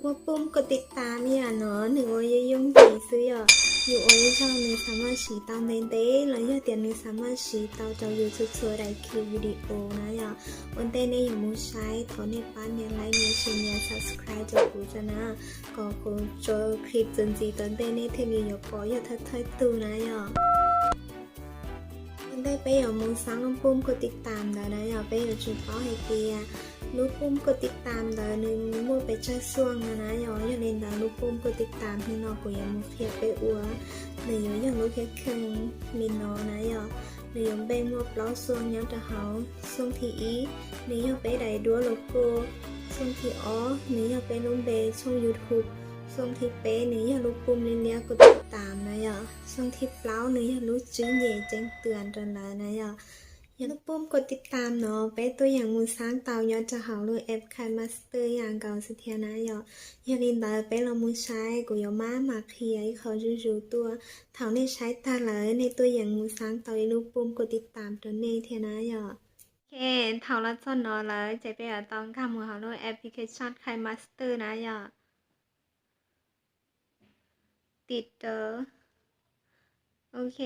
Ua pum koj tiv tam ib yam no nws ua yooj yooj yim xwb yom. Yus ua ib zaug nws xav maj siv tau ntev ntev los yog tias nws xav maj siv tau rau yus txhua txhua daim clip video na yom. Ua ntej nej yuav mus saib thov nej pab nias like, nias share, nias subscribe rau kuv tso na, kom kuv tso clip txuas ntxiv tom ntej nej thiaj li yuav pom yog thawj thawj tug na yom. Ua ntej peb yuav mus xaab lub pum koj tiv tam ntawd na yom, peb yuav tsum paub hais tias lub pum koj tiv tam ntawd nws muaj pes tsawg xuaj no na yom. Yog li ntawd lub pum koj tiv tam hnub no kuv yuav mus qhia peb ua, nws yuav yog lub kheej kheej li no na yom. Nws yuav npe muaj plaub xuaj nyob rau hauv, xuaj thib ib nws yog peb daim duab logo, xuaj thib ob nws yog peb lub npe tshooj YouTube, xuaj thib peb nws yog lub pum liab liab koj tiv tam na yom, xuaj thib plaub nws yog lub tswb nyem ceev tuam rau lawv na yom. Yog lub pum koj tiv tam no peb tuaj yeem mus xaab tau nyob rau hauv lub app KineMaster ib yam nkaus xwb thiab na yom. Yog li ntawd peb los mus saib, kuv yuav maj mam qhia ib qho zuj zus tuaj. Thaum nej saib tag lawm nej tuaj yeem mus xaab tau ib lub pum koj tiv tam rau nej thiab na yom. Ok, thaum los txog no lawm ces peb yuav tau nkag mus hauv lub application KineMaster na yom. Tiv rau. Ok,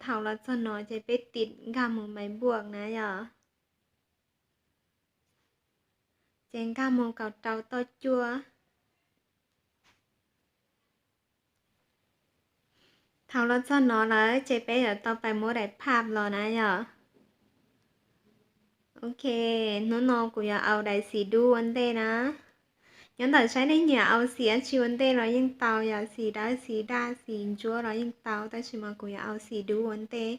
thaum los txog no ces peb tiv nkag mus Maiv Npuam na yom. Ces nkag mus kaum rau toj cuaj. Thaum los txog no lawm ces peb yuav tau pais muab daim phaj los na yom. Ok, hnub no kuv yuav au daim xim dub ua ntej na. Nyob ntawm saib nej nyiam au xim dab tsi ua ntej los yeej tau, yog xim dawb xim daj xim ntsuab los yeej tau, tab sis mas kuv yuav au xim dub ua ntej.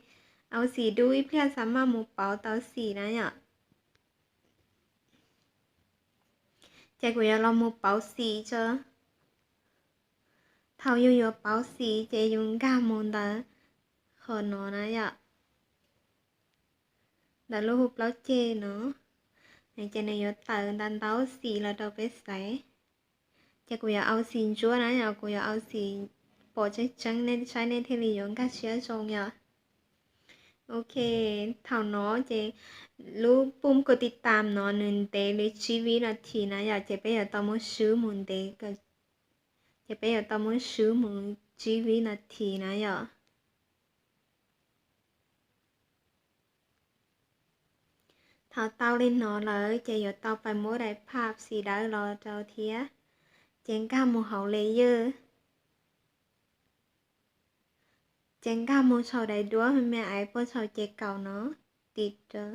Au xim dub ib pliag xav maj mus pauv tau xim na yom. Ces kuv yuav los mus pauv xim tso. Thaum yus yuav pauv xim ces yus nkag mus ntawm qhov no na yom, ntawm lub hu plaub ceg no, ces nws yuav tawm ntau ntau xim los rau peb xaiv. Ces kuv yuav au xim ntsuab na yom, kuv yuav au xim pom tseeb tseeb nej saib nej thiaj li yuav nkag siab zoo yom. Ok, thaum no ces lub pum koj tiv tam no nws ntev li tsib vib nas this na yom, ces peb yuav tau muab swb mus ntev, ces peb yuav tau muab swb mus tsib vib nas this na yom. Thaum tau li no lawm ces yuav tau pais muab daim phaj xim dawb los rau thiab, ces nkag mus hauv layer. Ces nkag mus saum daim duab me me aiv puag saum ces kaum no, tiv rau.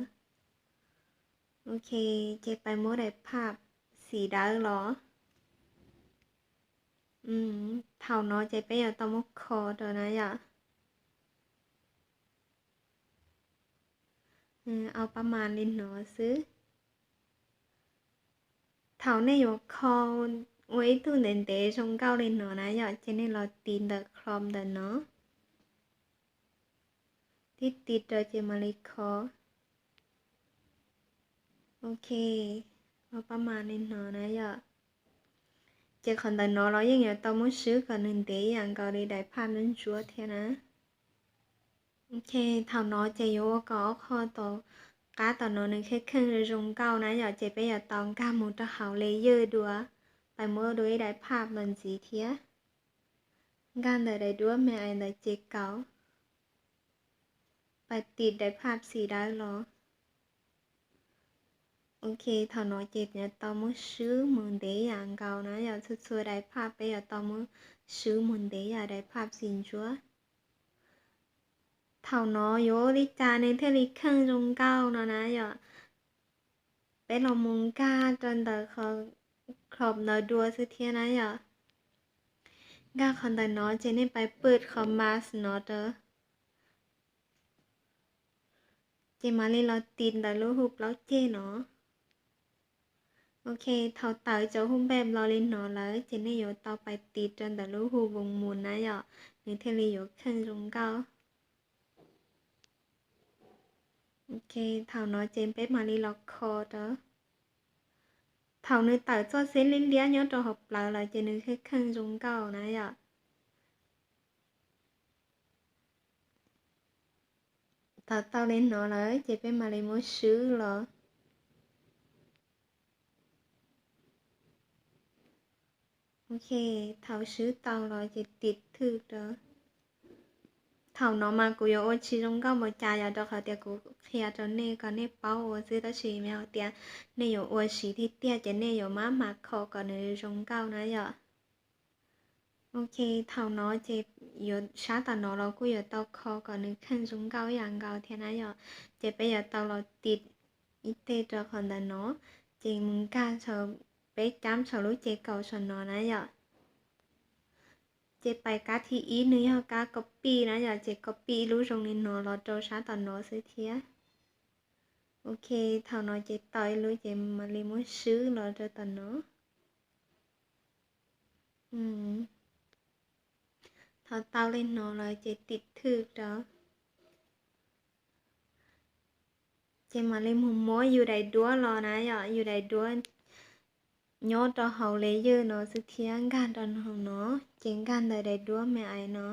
Ok, ces pais muab daim phaj xim dawb los. Thaum no ces peb yuav tau muab kho rau na yom. Au pab mas li no xwb. Thaum nej yuav kho ua ib tug ntev ntev zoo nkauj li no na yom, ces nej los tiv ntawm Chrome ntawm no. Tib tiv rau ces mam li kho. Ok, au pab mas li no na yom. Ces qhov ntawm no los yeej yuav tau muab swb kom nws ntev ib yam nkaus li daim phaj ntsuab ntsuab thiab na. Ok, thaum no ces yuav ua kom ob qho tom qab tom no nws kheej kheej zoo nkauj na yom, ces peb yuav tau nkag mus rau hauv layer dua, pais muab dua ib daim phaj los ntxiv thiab. Nkag ntawm daim duab me aiv ntawm ces kaum, pais tiv daim phaj xim dawb los. Ok, thaum no ces yuav tau muab swb mus ntev ib yam nkaus na yom, txhua txhua daim phaj peb yuav tau muab swb mus ntev ib yam daim phaj xim ntsuab. Thaum no yuav ua li cas nws thiaj li kheej zoo nkauj no na yom? Peb los mus nkag rau ntawm qhov Chrome ntawd dua xwb thiab na yom. Nkag qhov ntawm no ces nej pais pwm qhov mask no rau. Ces mam li los tiv ntawm lub hu plaub ceg no. Ok, thaum tawm cov hu npej los li no lawm ces nej yuav tau pais tiv rau ntawm lub hu voos mus na yom, nws thiaj li yuav kheej zoo nkauj. Ok, thaum no ces peb mam li los kho rau. Thaum nws tawm txoj xib liab liab nyob rau hauv plawv lawm ces nws kheej kheej zoo nkauj na yom. Thaum tau li no lawm ces peb mam li muab swb los. Ok, thaum swb tau los ces tim thwj rau. Thaum no mas kuv yuav ua tsis zoo nkauj npaum cas yom, rau qhov tias kuv qhia rau nej kom nej paub ua xwb, tab sis yog tias nej yuav ua siv tiag tiag ces nej yuav maj mam kho kom nws zoo nkauj na yom. Ok, thaum no ces yuav sab tom no los kuj yuav tau kho kom nws kheej zoo nkauj ib yam nkaus thiab na yom. Ces peb yuav tau los tim ib teg rau qhov ntawm no, ces mus nkag saum, peb cab saum lub ces kaum saum no na yom. Ces pais kab thib ib nws yog kab copy na yom, ces copy ib lub zoo li no los rau sab tom no xwb thiab. Ok, thaum no ces tau ib lub ces mam li muab swb los rau tom no. Thaum tau li no lawm ces tim thwj rau. Ces mam li mus muab yus daim duab los na yom, yus daim duab nyob rau hauv layer no xwb thiab, nkag rau hauv no, ces nkag ntawm daim duab me ais no.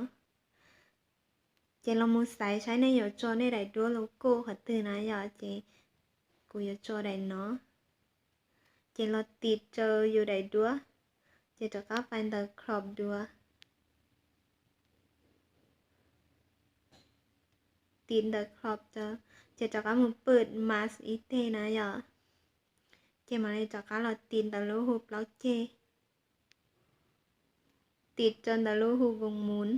Ces los mus xaiv saib nej yuav tso nej daim duab logo qhov twg na yom, ces kuv yuav tso daim no. Ces los tim rau yus daim duab, ces rov qab pais ntawm crop dua. Tim ntawm crop rau, ces rov qab mus pwm mask ib teg na yom. Ces mam li rov qab los tim ntawm lub hu plaub ceg, tim rau ntawm lub hu voos mus.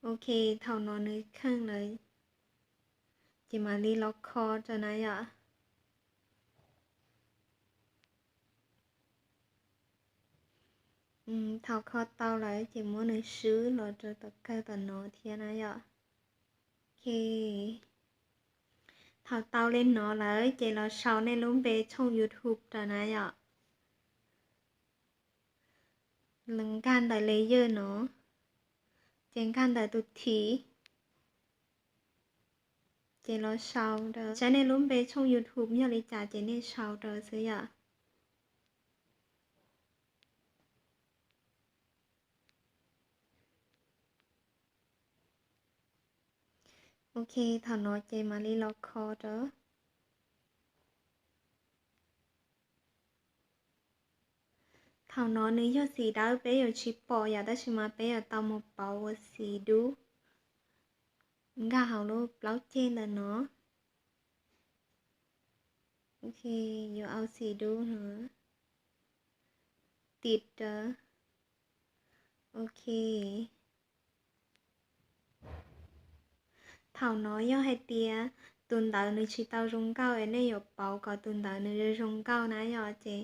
Ok, thaum no nws kheej lawm, ces mam li los kho rau na yom. Thaum kho tau lawm ces muab nws swb los rau tom kawg tom no thiab na yom. Ok, thaum tau li no lawm ces los sau nej lub npe tshooj YouTube rau na yom. Los nkag ntawm layer no, ces nkag ntawm tus thim, ces los sau rau, saib nej lub npe tshooj YouTube yog li cas ces nej sau rau xwb yom. Ok, thaum no ces mam li los kho rau. Thaum no nws yog xim dawb peb yuav tsis pom yom, tab sis mas peb yuav tau mus pauv ua xim dub nkag hauv lub plaub ceg ntawm no. Ok, yuav au xim dub no, tim rau. Ok, thaum no yog hais tias tus ntawv nws tsis tau zoo nkauj es nej yuav pauv kom tus ntawv nws zoo nkauj na yom, ces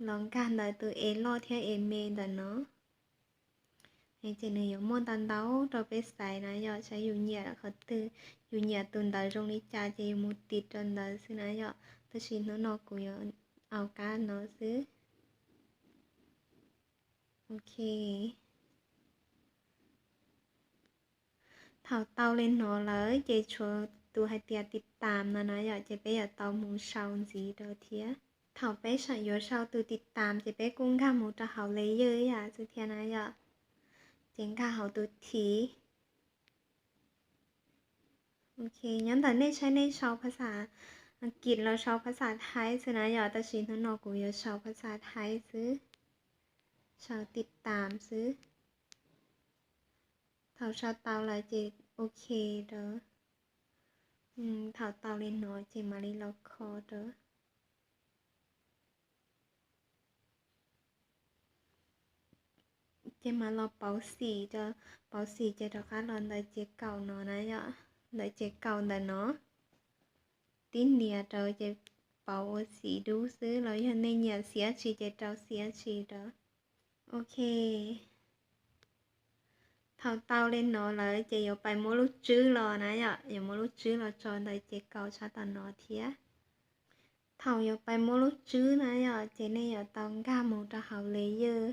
los nkag ntawm tus es loj thiab es me ntawm no. Ces nws yuav muaj ntau ntau rau peb xaiv na yom, saib yus nyiam qhov twg, yus nyiam tus ntawv zoo li cas ces yus mus tim rau ntawd xwb na yom. Tab sis hnub no kuv yuav au kab no xwb. Ok, thaum tau li no lawm ces tshuav tus hais tias tim tam no na yom, ces peb yuav tau mus sau ntxiv rau thiab. Thaum peb yuav sau tus tim tam ces peb kuj nkag mus rau hauv layer ib yam xwb thiab na yom. Ces nkag hauv tus thim. Ok, nyob ntawm nej saib nej sau phas xas Askiv los sau phas xas Thaib xwb na yom, tab sis hnub no kuv yuav sau phas xas Thaib xwb, sau tim tam xwb. Thaum sau tau lawm ces ok rau. Thaum tau li no ces mam li los kho rau. Ces mam los pauv xim rau, pauv xim ces rov qab los ntawm ces kaum no na yom, ntawm ces kaum ntawm no. Tib nias rau ces pauv ua xim dub xwb, los yog nej nyiam xim dab tsi ces rau xim dab tsi rau. Ok, thaum tau li no lawm ces yuav pais muab lub tswb los na yom, yuav muab lub tswb los tso ntawm ces kaum sab tom no thiab. Thaum yuav pais muab lub tswb na yom, ces nej yuav tau nkag mus rau hauv layer,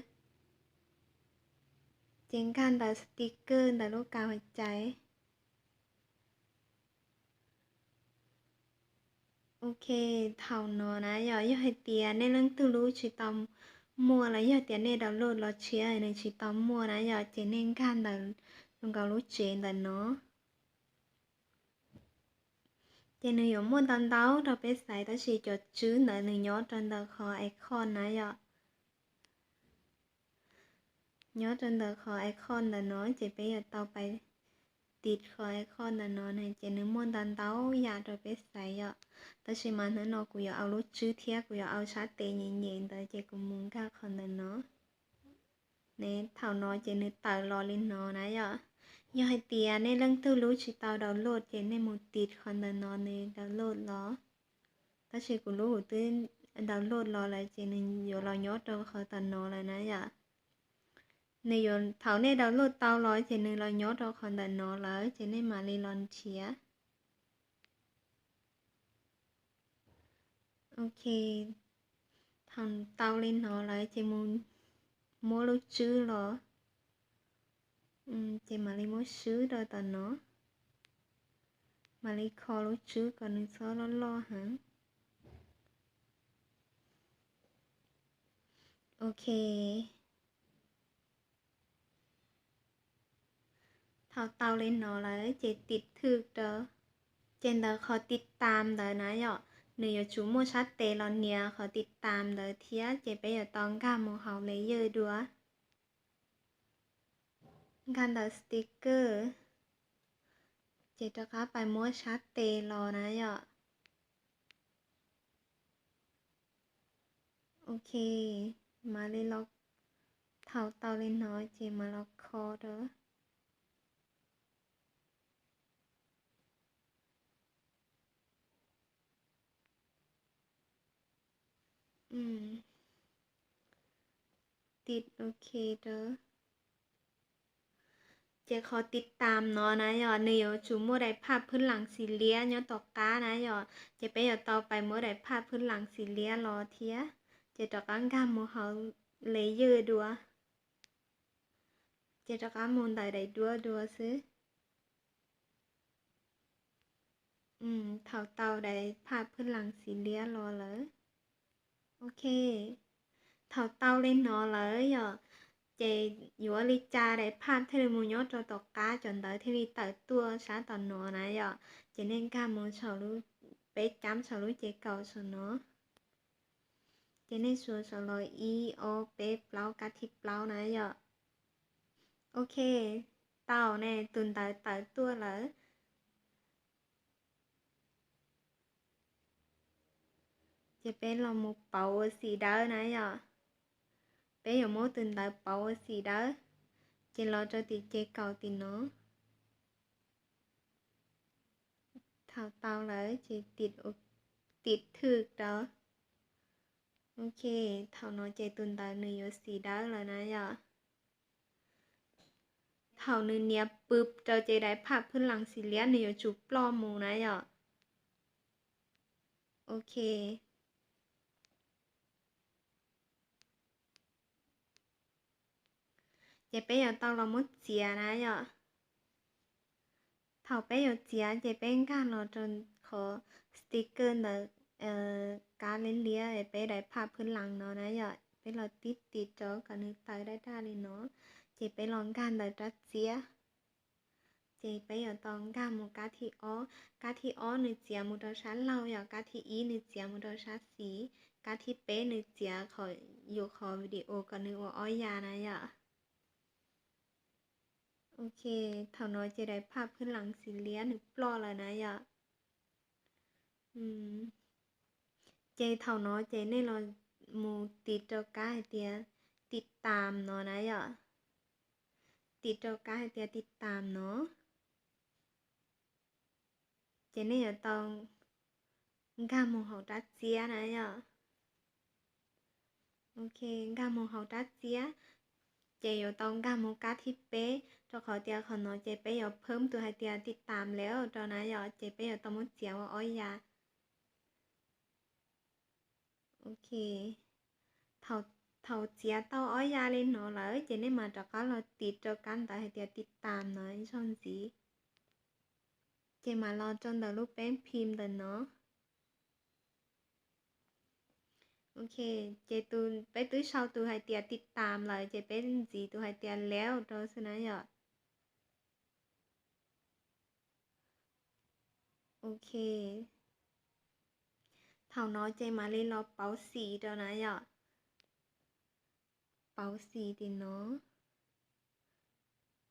ces nkag ntawm sticker ntawm lub kav hauv cai. Ok, thaum no na yom, yog hais tias nej leej twg lub tsis tau muaj los yog tias nej download los tshiab nws tsis tau muaj na yom, ces nej nkag ntawm zoo nkaus lub tsev ntawm no. Ces nws yuav muaj ntau ntau rau peb xaiv, tab sis cov tswb ntawd nws nyob rau ntawm qhov icon na yom. Nyob rau ntawm qhov icon ntawm no ces peb yuav tau pais tiv qhov icon ntawm no ne, ces nws muaj ntau ntau yam rau peb xaiv yom. Tab sis mas hnub no kuv yuav ua lub tswb thiab kuv yuav ua sab tes nyem nyem ntawd, ces kuv mus nkag qhov ntawm no. Ne, thaum no ces nws tawm los li no na yom. Yog hais tias nej leej twg lub tsis tau download ces nej mus tiv qhov ntawm no nws download los. Tab sis kuv lub kuv twb download los lawm ces nws yuav los nyob rau qhov tom no lawm na yom. Nws yuav, thaum nej download tau los ces nws los nyob rau qhov ntawm no lawm ces nej mam li los nrhiav. Ok, thaum tau li no lawm ces mus muab lub tswb los. Ces mam li muab swb rau tom no. Mam li kho lub tswb kom nws txhob loj loj heev. Ok. Thaum tau li no lawm ces tiv thwj rau, ces ntawm qhov tiv tam ntawd na yom, nws yuav tsum muaj sab tes los nias qhov tiv tam ntawd thiab, ces peb yuav tau nkag mus hauv layer dua. Nkag ntawm sticker, ces rov qab pais muab sab tes los na yom. Ok, mam li los, thaum tau li no ces mam los kho rau. Tiv ok rau. Ces qhov tiv tam no na yom, nws yuav tsum muaj daim phaj phwb las xis liab nyob tom qab na yom, ces peb yuav tau pais muab daim phaj phwb las xis liab los thiab, ces rov qab nkag mus hauv layer dua, ces rov qab mus ntawm daim duab dua xwb. Thaum tau daim phaj phwb las xis liab los lawm. Ok, thaum tau li no lawm yom, ces yuav ua li cas daim phaj thiaj li mus nyob rau tom qab, cov ntawv thiaj li tawm tuaj sab tom no na yom. Ces nej nkag mus saum lub, peb cab saum lub ces kaum saum no. Ces nej suav saum los ib ob peb plaub kab thib plaub na yom. Ok, tau ne, tus ntawv tawm tuaj lawm. Ces peb los mus pauv ua xim dawb na yom. Peb yuav muab tus ntawv pauv ua xim dawb. Ces los rau tim ces kaum tim no. Thaum tau lawm ces tiv thwj rau. Ok, thaum no ces tus ntawv nws yuav xim dawb lawm na yom. Thaum nws nias pw rau ces daim phaj phwb las xis liab nws yuav tsum ploj mus na yom. Ok. Ces peb yuav tau los muab txiav na yom. Thaum peb yuav txiav ces peb nkag los rau qhov sticker ntawd, kab liab liab peb daim phaj phwb las no na yom, peb los tib tiv rau kom nws tawm daj daj li no, ces peb los nkag ntawm rab txiab. Ces peb yuav tau nkag mus kab thib ob, kab thib ob nws txiav mus rau sab laug yom, kab thib ib nws txiav mus rau sab xis, kab thib peb nws txiav qhov, yus qhov video kom nws ua ob ya na yom. Ok, thaum no ces daim phaj phwb las xis liab nws ploj lawm na yom. Ces thaum no ces nej los mus tiv rau kab hais tias tiv tam no na yom. Tiv rau kab hais tias tiv tam no. Ces nej yuav tau nkag mus hauv rab txiab na yom. Ok, nkag mus hauv rab txiab, ces yuav tau nkag mus kab thib peb, rau qhov tias qhov no ces peb yuav phab tus hais tias tiv tam lawm rau na yom, ces peb yuav tau muab txiav ua ob ya. Ok, thaum txiav tau ob ya li no lawm ces nej mam rov qab los tiv rau kab ntawv hais tias tiv tam no ib zaug ntxiv. Ces mam los rau ntawm lub peb phim ntawm no. Ok, ces tus peb twb sau tus hais tias tiv tam lawm ces peb ntxiv tus hais tias lawm rau xwb na yom. Ok, thaum no ces mam li los pauv xim rau na yom. Pauv xim tim no.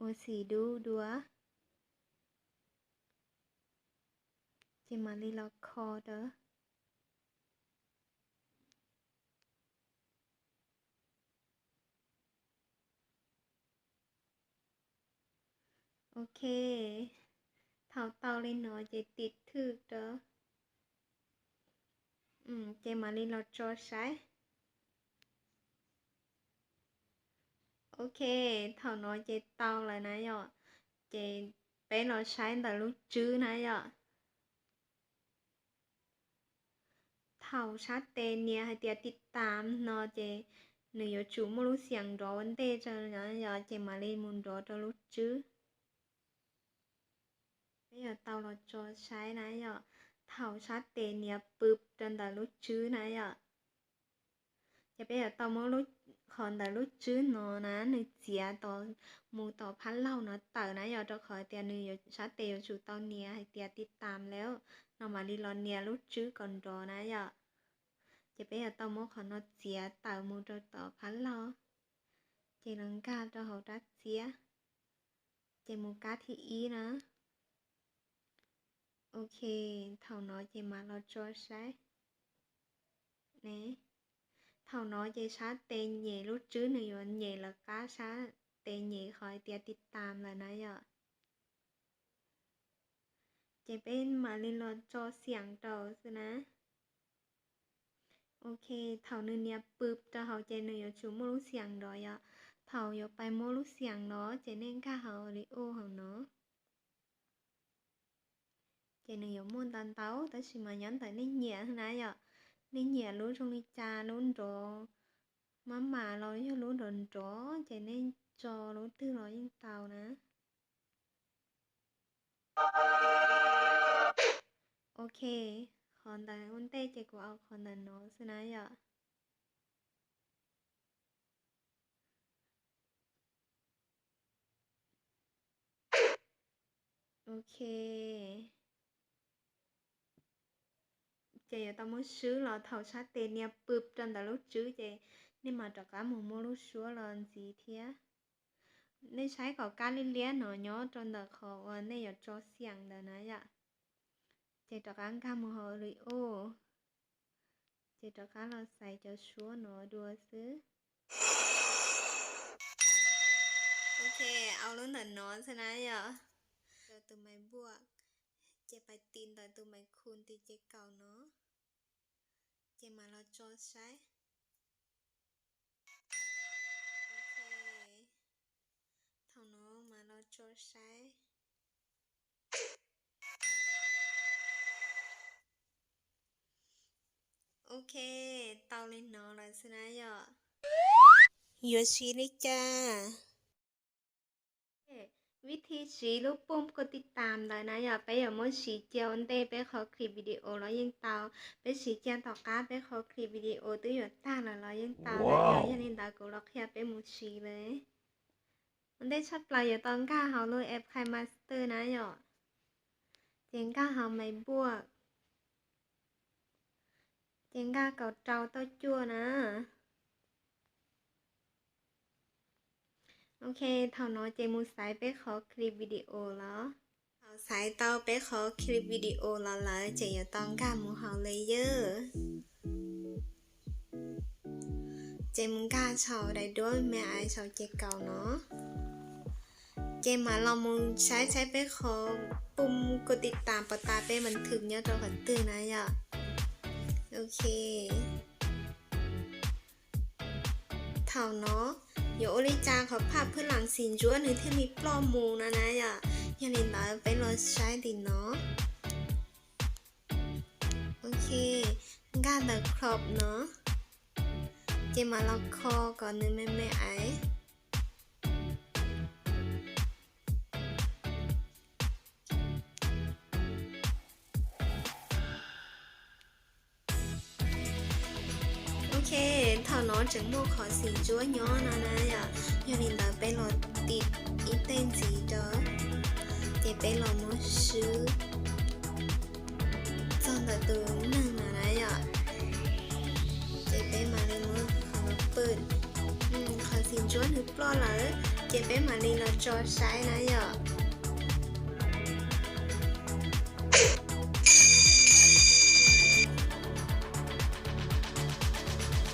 Ua xim dub dua, ces mam li los kho rau. Ok, thaum tau li no ces tim thwj rau, ces mam li los tso saib. Ok, thaum no ces tau lawm na yom, ces peb los saib ntawm lub tswb na yom. Thaum sab tes nias hais tias tiv tas no ces nws yuav tsum muaj lub xiam nrov ua ntej rau na yom, ces mam li mus nrov rau lub tswb. Peb yuav tau los tso saib na yom, thaum sab tes nias pw rau ntawm lub tswb na yom. Ces peb yuav tau muab qhov ntawm lub tswb no na, nws txiav mus tom phab laug no tawm na yom, rau qhov tias nws sab tes yuav tsum tau nias hais tias tiv tas lawm no mam li los nias lub tswb kom nrov na yom. Ces peb yuav tau muab qhov no txiav tawm mus rau tom phab laug, ces los nkag rau hauv rab txiab, ces mus kab thib ib na. Ok, thaum no ces mam los tso saib ne. Thaum no ces sab tes nyem lub tswb nws yuav nyem lawv qab sab tes nyem qhov tias tiv tas lawm na yom. Ces peb mam li los tso xiam rau xwb na. Ok, thaum nws nias pw rau hauv ces nws yuav tsum muaj lub xiam nrov yom. Thaum yuav pais muab lub xiam no ces nej nkag hauv li u hauv no. Ces nws yuav muaj ntau ntau tab sis mas nyob ntawm nej nyiam na yom. Nej nyiam lub zoo li cas, lub nrov maj mam los yog lub nrov nrov ces nej tso lub twg los yeej tau na. Ok, qhov ntawm ua ntej ces kuv au qhov ntawm no xwb na yom. Ok, ces yuav tau muab swb los thaum sab tes nias pw rau ntawm lub tswb ces nej mam rov qab mus muab lub suab los ntxiv thiab. Nej saib kom kab liab liab no nyob rau ntawm qhov uas nej yuav tso xiam ntawd na yom. Ces rov qab nkag mus hauv li u, ces rov qab los xaiv cov suab no dua xwb. Ok, au lub ntawm no xwb na yom. Rau tus maiv npuaj, ces pais tiv ntawm tus maiv khu tiv ces kaum no, ces mam los tso saib. Ok, thaum no mam los tso saib. Ok, tau li no lawm xwb na yom. Yuav siv li cas? Vib thi siv lub pum koj tiv tam ntawd na yom, peb yuav muab siv cia ua ntej peb qhov clip video los yeej tau. Peb siv cia tom qab peb qhov clip video twb yuav tag lawm los yeej tau na yom. Yog li ntawd kuv los qhia peb mus siv lawm. Ua ntej tshaj plaws yuav tau nkag hauv lub app KineMaster na yom. Ces nkag hauv maiv npuaj, ces nkag kaum rau tauj cuaj na. Ok, thaum no ces mus xaiv peb qhov clip video los. Thaum xaiv tau peb qhov clip video los lawm ces yuav tau nkag mus hauv layer. Ces mus nkag saum daim duab me ais saum ces kaum no. Ces mam los mus saib saib peb qhov pum koj tiv tam pov tas peb npas thwm nyob rau qhov twg na yom. Ok. Thaum no yuav ua li cas qhov phaj phwb lam xim ntsuab nws thiaj li ploj mus no na yom. Yog li ntawd peb los saib tim no. Ok, nkag ntawm crop no, ces mam los kho kom nws me me ais. Ok, thaum no tseem muaj qhov xim ntsuab nyob no na yom. Yog li ntawd peb los tiv ib tej ntxiv rau, ces peb los muab swb txog ntawm tus neeg no na yom. Ces peb mam li muab qhov no pw, qhov xim ntsuab nws ploj lawm. Ces peb mam li los tso saib na yom.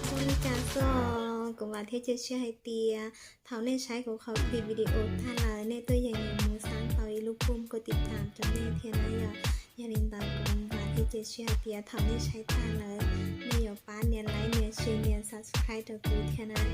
Zoo li cas xwb, kuv vam thiab cia siab hais tias thaum nej saib kuv qhov clip video tag lawm, nej tuaj yeem yuav mus xab tau ib lub pum koj tiv tam rau nej thiab na yom. Yog li ntawd kuv vam thiab cia siab hais tias thaum nej saib tag lawm, nej yuav pab nias like, nias share, nias subscribe rau kuv thiab na.